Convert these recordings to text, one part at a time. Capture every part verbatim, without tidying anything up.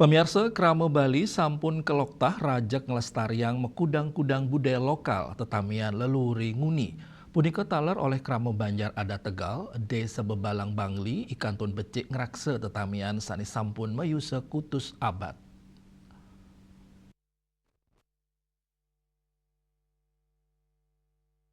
Pamiarsa, krama Bali sampun kaloktah rajeg nglestariang makudang-kudang budaya lokal tetamian leluhur nguni. Punika taler olih krama Banjar Adat Tegal, Desa Bebalang Bangli, I Kantun becik ngraksa tetamian sane sampun mayusa kutus abad.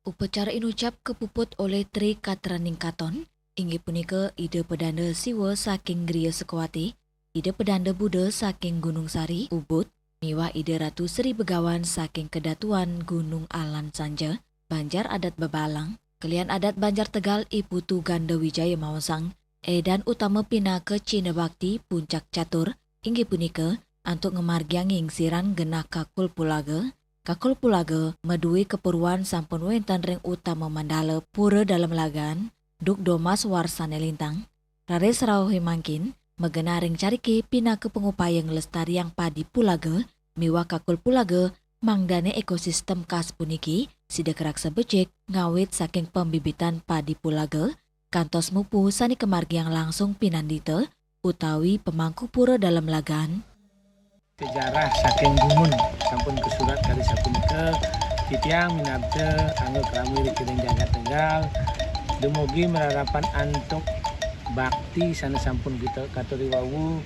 Upacara inucap kapuput olih tri katraning katon, inggih punika Ida Pedanda Siwa saking Griya Sukawati, Ida Pedanda Buddha saking Gunung Sari, Ubud, miwah Ida Ratu Sri Begawan saking Kedatuan Gunung Alan Sanja, Banjar Adat Bebalang, kelian adat Banjar Tegal I Putu Ganda Wijaya maosang, edan utama pinaka cihna bakti puncak catur, inggih punika antuk ngamargiang ngingsiran genah kakul pulaga. Kakul pulaga madue kapuruan sampun wenten ring utama mandala Pura Dalem Lagan, duk domas warsane lintang. Raris rauhe mangkin, magenah ring carike pinaka pangupaya nglestariang padi pulaga miwah kakul pulaga, mangdane ekosistem khas puniki sida karaksa becik ngawit saking pambibitan padi pulaga, kantos mupu sane kamargiang langsung pinandita utawi pamangku Pura Dalem Lagan. Sejarah saking dumun sampun kasurat kadi sapunika, titiang minabda angga krami ring jagat Tegal, dumugi mararapan antuk bakti sane sampun kita katuri wau,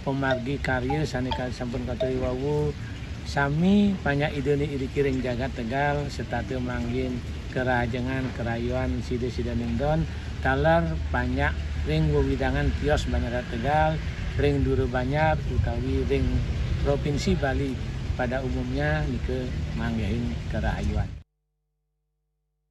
pamargi karya sane ka-, sampun katuri wau, sami panyak idane iriki ring jagat Tegal, setata manggihin karahajengan karayuan sida-sida ninggon, taler panyak ring wewidangan tios Banjar Tegal, ring Dura Banjar utawi ring Provinsi Bali pada umumnya nika manggihin karahayuan.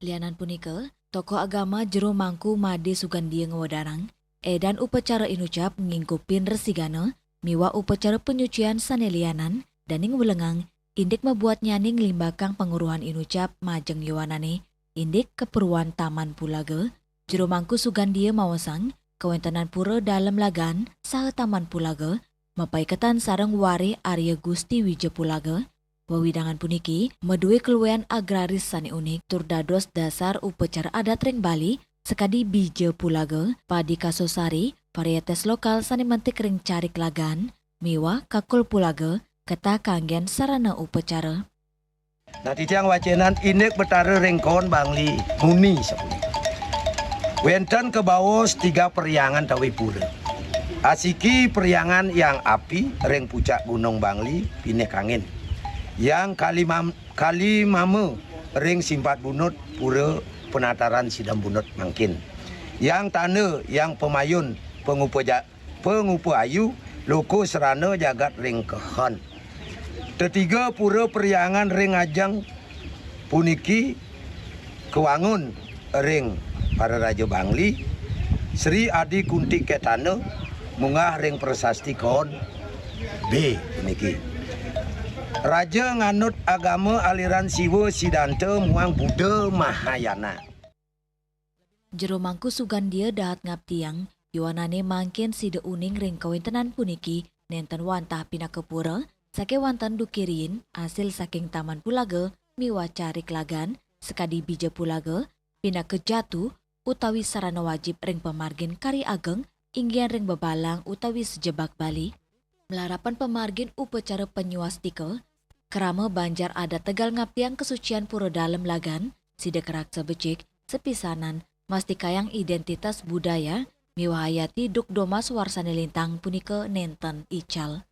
Lianan punika, tokoh agama Jero Mangku Made Sugandia ngwedarang, edan upacara inucap ngingkupin resigana miwah upacara panyucian sane lianan daning welengang indik mabuatnyaning nglimbakang panguruhan inucap majeng yowanane indik kapuruan Taman Pulaga. Jero Mangku Sugandia maosang, kawentenan Pura Dalem Lagan saha Taman Pulaga mapaiketan sareng warih Arya Gusti Wija Pulaga. Wewidangan puniki madue kaluehan agraris sane unik tur dados dasar upacara adat ring Bali, sakadi bija pulaga, padi kasosari, varietes lokal sane mentik ring carik Lagan, miwah kakul pulaga, ketah kanggen sarana upacara. Nah, titiang wacenan indik Betara ring kaon Bangli nguni sapuniki. Wenten kabaos tiga perhyangan tawi pura. Asiki perhyangan Hyang Api ring pucak Gunung Bangli, pinih kangin. Hyang Kalimam-, Kalimama ring Simpat Bunut, pura penataran Sidam Bunut mangkin. Hyang Tanda, Hyang Pamayun, pangupa ja-, pangupa ayu, loka serana jagat ring kehon. Tetiga pura perhyangan ring ajeng puniki kawangun ring para raja Bangli, Sri Adi Kunti Ketana, munggah ring prasasti kaon B puniki. Raja nganut agama aliran Siwa Siddhanta muang Buddha Mahayana. Jero Mangku Sugandia dahat ngaptiang, yowanane mangkin sida uning ring kawentenan puniki nenten wantah pinaka pura, sakewanten duke riin asil saking Taman Pulaga miwah carik Lagan, sakadi bija pulaga, pinaka jatu utawi sarana wajib ring pamargin karya ageng, inggihan ring Bebalang utawi Sejebak Bali. Malarapan pamargin upacara panyuastika, krama Banjar Adat Tegal ngaptiang kasucian Pura Dalem Lagan, sida karaksa becik, sapisanan, mastikayang identitas budaya, miwah hayati duk domas warsane lintang punika nenten ical.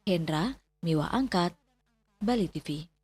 Hendra, miwah Angkat, Bali T V.